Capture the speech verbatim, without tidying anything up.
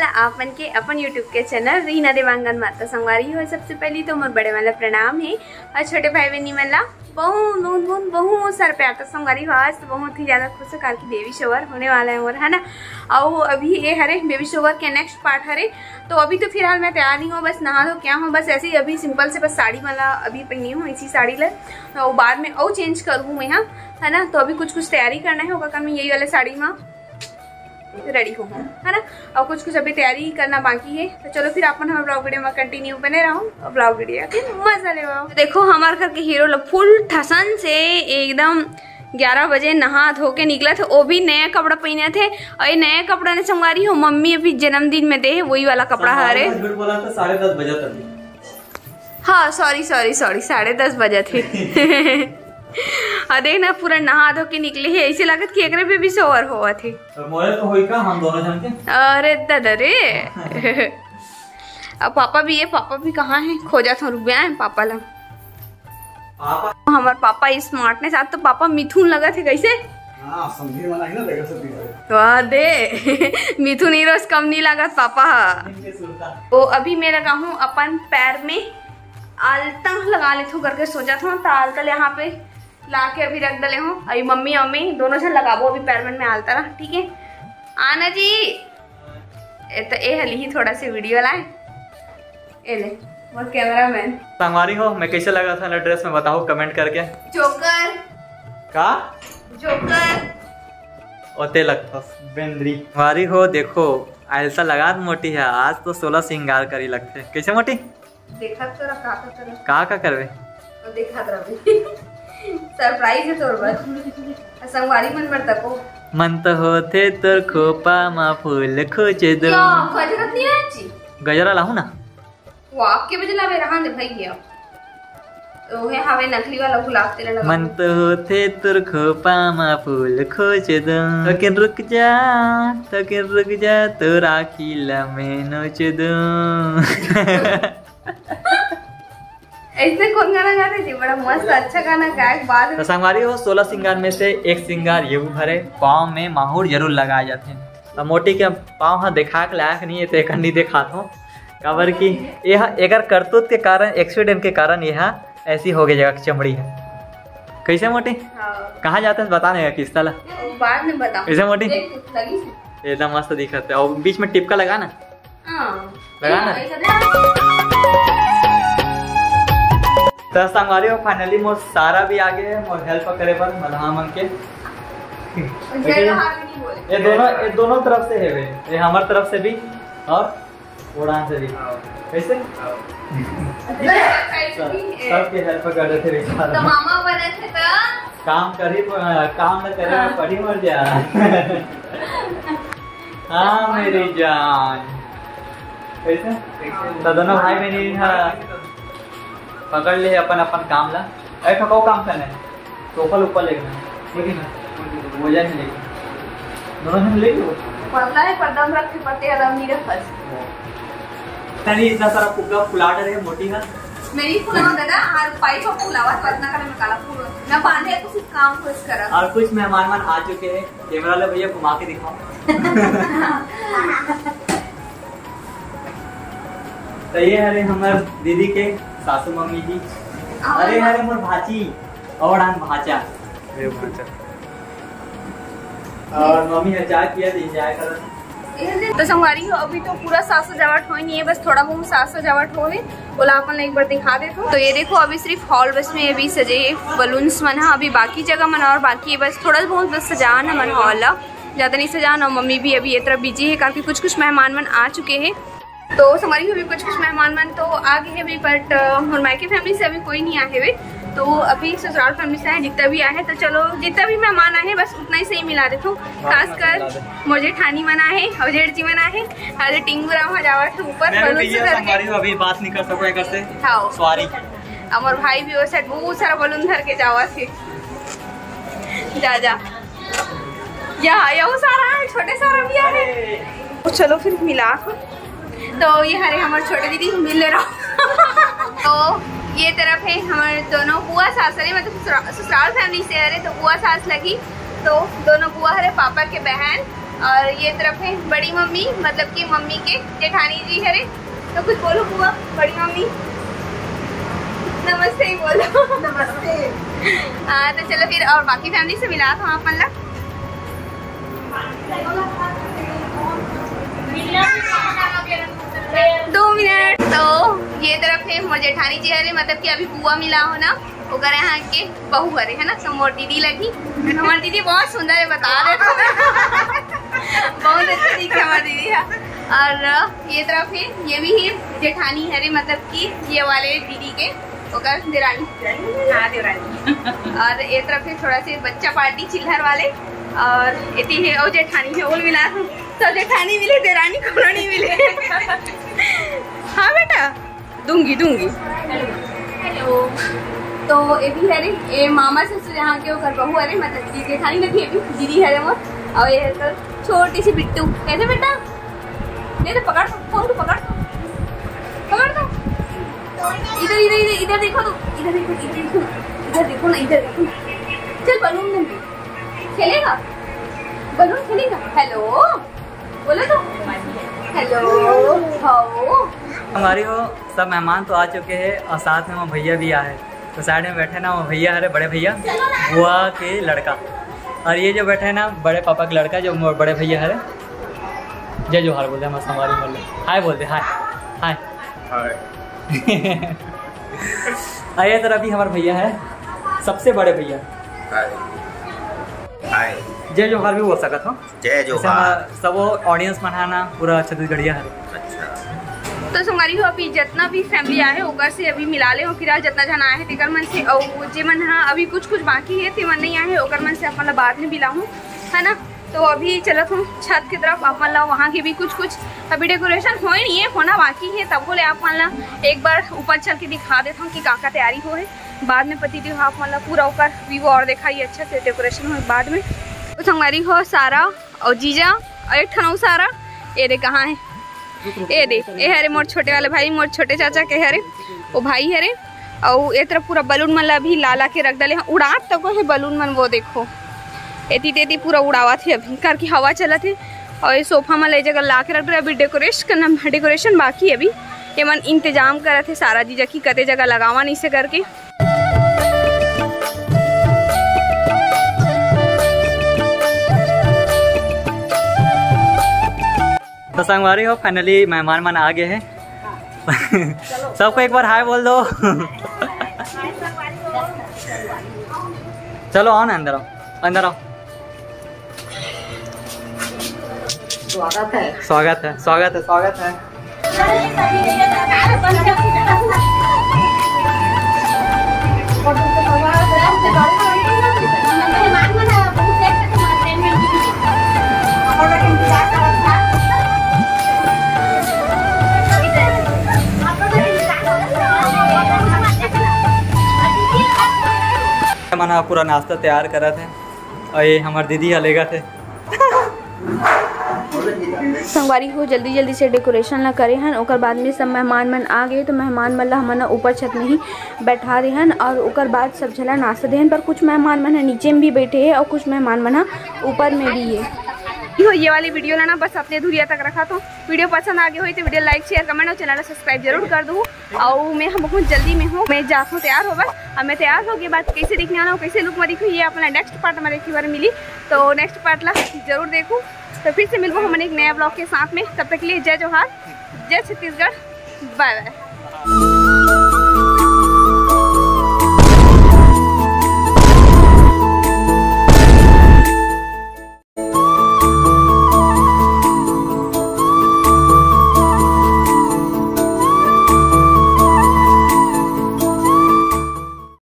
आप मन के अपन YouTube के चैनल रीना देवांगन माता संगवारी हो। सबसे पहली तो मोर बड़े वाला प्रणाम है और छोटे भाई बहनी मन ला बहुत बहुत बहुत बहुत सारा प्यार। तो संगवारी हो, आज तो बहुत ही ज्यादा खुश हो, काबर कि बेबी शोवर होने वाला है मोर, है ना। और अभी ये हरे बेबी शोवर के नेक्स्ट पार्ट हरे। तो अभी तो फिलहाल मैं तैयार नहीं हूँ, बस नहा धो क्या हूँ, बस ऐसे ही अभी सिंपल से बस साड़ी वाला अभी पहनी हूँ, इसी साड़ी ला। तो बाद में और चेंज करूँ मैं, हाँ, है ना। तो अभी कुछ कुछ तैयारी करना है, होगा कल मैं यही वाले साड़ी में रेडी हो, है ना। और कुछ कुछ अभी तैयारी करना बाकी है। तो चलो फिर अपन हमारे ब्लॉग वीडियो में कंटिन्यू बने रहो और ब्लॉग वीडियो के मजा ले। तो देखो हमारे घर के हीरो लोग फुल ठसन से एकदम ग्यारह बजे नहा धो के निकला थे, वो भी नया कपड़ा पहने थे। और ये नया कपड़ा ने संगवारी हो मम्मी अभी जन्मदिन में दे है, वही वाला कपड़ा हरे। झूठ बोला तो साढ़े दस बजे तक। हाँ, सॉरी सॉरी सॉरी, साढ़े दस बजे थे। और देख ना, पूरा नहा धो के निकले है, ऐसे लागत कि एकरे पे भी शोवर होवत है। तो मोरे तो होई का, हम दोनों जन के? अरे दादा रे। अब पापा भी है, पापा भी कहाँ है? खोजत हो, रुक गया है पापा ला। पापा? हमार पापा स्मार्टनेस, आज तो पापा मिथुन लगत है। कैसे? हाँ, समझी वाला है ना, देखो सब चीज़ है। वाह दे। मिथुन हीरो से कम नहीं लागत पापा हा। इनके सुरता। तो अभी मैं लगाहूँ अपन पैर में आलता, लगा लेथो करके सोचा था, तो आलता ले यहाँ पे ला के अभी रख डले हो। अभी मम्मी मम्मी दोनों झन लगाबो अभी पैर मन में आलता रहा, ठीक है? आना जी। ए तो ए हली ही थोड़ा से वीडियो लाए। ए ले, मोर कैमरामैन। संगवारी हो, मैं कैसे लगा था ड्रेस में, बताओ कमेंट करके। जोकर। का? जोकर। ओते लगता बेंद्री। संगवारी हो, देखो, ऐसा लगा मोटी है, आज तो सोलह श्रृंगार करी लगते। कैसे मोटी? देखा तो रहा, का का करबे? का का करबे? तो देखा तो रहा। सरप्राइज है तोर बर। आ संगवारी मन बर तको। मन तो होथे तोर खोपा मा फूल खोज दो। क्या? गजरा नहीं आची? गजरा लाहू ना। वो आपके बजे लावे रहा ने भाई गया। तो है हवे नकली वाला गुलाब तेल लगा। मन तो होथे तोर खोपा मा फूल खोज दो। लेकिन रुक जा, लेकिन रुक जा, तोर आँखी ला मैं नोच दो। ऐसे कौन गाना गाते जी? बड़ा मस्त, अच्छा गाना गाए के बाद तो संगवारी हो, सोलह श्रृंगार में से एक श्रृंगार ये हरे, पाँव में माहुर जरूर लगाए जाते हैं। अब मोटी के पाँव हा देखा के लायक नहीं है, तो एक अंडी दिखात हूँ। काबर कि यह एकर करतूत के कारण, एक्सीडेंट के कारण यह ऐसी हो गई जगह चमड़ी है। कैसे मोटी? हाँ। कहाँ जाते हैं बता नहीं किस्ता ला। बाद में बताऊँ। कैसे मोटी? देख, लगी से। एकदम मस्त दिखत है। और बीच में टिपका लगा ना। हाँ। लगा ना? ऐसा दे। तो संगवारी हो, finally मोर सारा भी आ गए हैं, मोर help करे बर मलहा मन के। जय महा भी नहीं बोले। ये दोनों, ये दोनों तरफ से है बे, ये हमार तरफ से भी और उड़ान से भी। हाँ। कैसे? हाँ। सब, सबके help कर देते बेचारा। तो मामा बने थे तो? काम करी, काम न करे, हाँ। पड़ी मर जा। हाँ, मेरी जान। कैसे? तो दोनों भाई बहन हा पकड़ ले अपन अपन काम ला। ऐसा को काम करना है? सोफा ऊपर लेके ना, ठीक है ना? वो जाए लेके। दोनों जन लेके वो। पर्दा है, पर्दा में रख के पत्ते आराम नहीं रखा है। तनी इतना सारा फुग्गा फुला डरे है, मोटी ना। मेरी फुलावा दादा, हर पाई को फुलावा, तो इतना करे में काला फूल। मैं बांधे कुछ काम कुछ करा। और कुछ मेहमान मन आ चुके हैं, कैमरा ले भैया घुमा के दिखाओ। तो ये हरे हमर दीदी के सासू मम्मी जी। अरे हरे मोर भाची, और आन भाचा। ये भाचा। और मम्मी है चाय पिया तो एंजॉय कर। तो संगवारी हो, अभी तो पूरा साज सजावट होए नहीं है, बस थोड़ा बहुत साज सजावट होए, ओला अपन एक बार दिखा देथो। तो ये देखो, अभी सिर्फ हॉल बस में अभी सजे हे बलून्स मन हा, अभी बाकी जगह मन और बाकी है, बस थोड़ा बहुत बस सजान है मन हॉल ला, ज्यादा नहीं सजान। और मम्मी भी अभी ये तरफ बिजी है, काफी कुछ कुछ मेहमान मन आ चुके हैं। तो संगवारी हो, अभी कुछ कुछ मेहमान मन तो आ गए हैं अभी, but मोर मायके फैमिली से अभी कोई नहीं आए हुए। तो अभी ससुराल फैमिली से आए, जितना भी आए हैं, तो चलो, जितना भी मेहमान आए हैं, बस उतना ही सही मिला देथो। खासकर मोर जेठानी मन आए हैं और जेठ जी मन आए हैं, अरे टिंगू राम हो जावा थे ऊपर मैं भी बलून से भैया धर के। संगवारी हो, अभी बात नहीं कर सको एकर से। हाँ। सॉरी। हमर भाई भी वो साइड बहुत सारा बलून धर के जावा थे। जा, जा। या, या वो सारा है, छोटे सारा भी है। तो चलो फिर मिला। तो ये हरे हमर छोटे दीदी, मिल ले रहा। तो ये तरफ है हमर दोनों बुआ सास हरे, मतलब ससुरा-, ससुराल फैमिली से हरे, तो बुआ सास लगी। तो दोनों बुआ हरे पापा के बहन, और ये तरफ है बड़ी मम्मी, मतलब कि मम्मी के जेठानी जी हरे। तो कुछ बोलो बुआ, बड़ी मम्मी। नमस्ते ही बोलो। नमस्ते। हाँ, तो चलो फिर, और बाकी फैमिली से मिला था आप, मतलब। दो मिनट। तो ये तरफ है मोर जेठानी जी हरे, मतलब कि अभी बुआ मिला हो ना, ओकर यहाँ के बहू हरे, है ना, तो मोर दीदी लगी। हमार दीदी बहुत सुंदर है, बता दे तो। बहुत अच्छा दिखे हमार दीदी है। और ये तरफ है, ये भी है जेठानी हरे, मतलब कि ये वाले दीदी के, ओकर देरानी। हाँ, देरानी। और ये तरफ है थोड़ा से बच्चा पार्टी चिल्हर वाले, और एती है ओ जेठानी है, ओल मिला। तो जेठानी मिले, देरानी कोनो नहीं मिले। हाँ बेटा, दूंगी, दूंगी। हेलो। तो ये भी हरे, ये मामा ससुर यहाँ के ओकर बहू हरे, मतलब कि जेठानी लगी अभी, दीदी हरे मोर। और ये तो छोटी सी बिट्टू, कैसे बेटा? ये तो पकड़, फोन को पकड़, पकड़ दो। इधर, इधर, इधर, इधर देखो तो, इधर देखो, इधर देखो, इधर देखो ना, इधर देखो। चल, बलून दे, खेलेगा, बलून खेलेगा। हेलो, बोलो तो, हेलो। हाँ। संगवारी हो, सब मेहमान तो आ चुके हैं और साथ में वो भैया भी आए। तो साइड में बैठे ना वो भैया हरे, बड़े भैया, बुआ के लड़का। और ये जो बैठे ना बड़े पापा के लड़का, जो मोर बड़े भैया हरे। जय जोहार बोल दे, हमारे संगवारी बोल दे, हाय बोल दे, हाय, हाय। हाय। और ये तरफ भी हमारे भैया है, सबसे बड़े भैया। हाय। हाय। जय जोहार भी बोल सकत हो। जय जोहार। सबो ऑडियंस मन हा ना पूरा छत्तीसगढ़िया हरे। अच्छा। तो संगवारी हो, अभी जितना भी फैमिली आए हे, ओकर से अभी मिला ले हो, फिलहाल जितना जन आए हे, तेकर मन से, और जे मन हा अभी कुछ कुछ बाकी हे, ते मन नहीं आए हे, ओकर मन से अपन ला बाद में मिलाहूँ, है ना। तो अभी चलत हूँ छत के तरफ, आप मन ला वहाँ के भी कुछ कुछ अभी डेकोरेशन होए नहीं है, होना बाकी है, तब बोले आप मन ला एक बार ऊपर चल के दिखा देता हूँ कि का का तैयारी हो है। बाद में पति देव आप मन ला पूरा ओकर व्यू और दिखाई अच्छा से डेकोरेशन होए बाद में। तो संगवारी हो सारा और जीजा और एक ठन अउ सारा, ये दे कहाँ है, ये दे, ये हरे मोर छोटे वाले भाई, मोर छोटे चाचा के हरे, वो भाई हरे। अउ ए तरफ पूरा बलून मन ला अभी ला ला के रख डाले हैं, उड़ात तको है बलून मन, वो देखो एती तेती पूरा उड़ावत है अभी करके हवा चलत है। और ये सोफा मन ला ए जगह ला के रख डाले, अभी डेकोरेशन करना, डेकोरेशन बाकी है अभी, ये मन इंतजाम करत है सारा चीज की कते जगह लगावा नहीं से करके। तो संगवारी हो, फाइनली मेहमान मन आ गए हैं। सबको एक बार हाय बोल दो। चलो आओ ना, अंदर आओ, अंदर आओ। स्वागत है, स्वागत है, स्वागत है, स्वागत है। मन ह पूरा नाश्ता तैयार करत हे, और ये हमर दीदी ह लेगत हे। संगवारी हो, जल्दी जल्दी से डेकोरेशन ला करे हन। ओकर बाद में सब मेहमान मन आ गए, तो मेहमान मन ला हमन ह ऊपर छत में ही बैठा दे हन और ओकर बाद सब झला नाश्ता दे हन। पर कुछ मेहमान मन ह नीचे में भी बैठे हे और कुछ मेहमान मन ह ऊपर में भी हे। हो, ये वाली वीडियो ला ना बस अपने धुरिया तक रखा, तो वीडियो पसंद आ गई होई तो वीडियो लाइक, शेयर, कमेंट और चैनल ला सब्सक्राइब जरूर कर दू। और मैं हम बहुत जल्दी में हूँ, मैं जात हूँ तैयार होबर। अब मैं तैयार हो गई, बात कैसे दिखने वाला हूँ, कैसे लुक में दिखूँ, ये अपना नेक्स्ट पार्ट में देखे बर मिली। तो नेक्स्ट पार्ट ला जरूर देखूँ। तो फिर से मिलबो हमन एक नया ब्लॉग के साथ में। तब तक के लिए जय जोहार, जय छत्तीसगढ़, बाय बाय।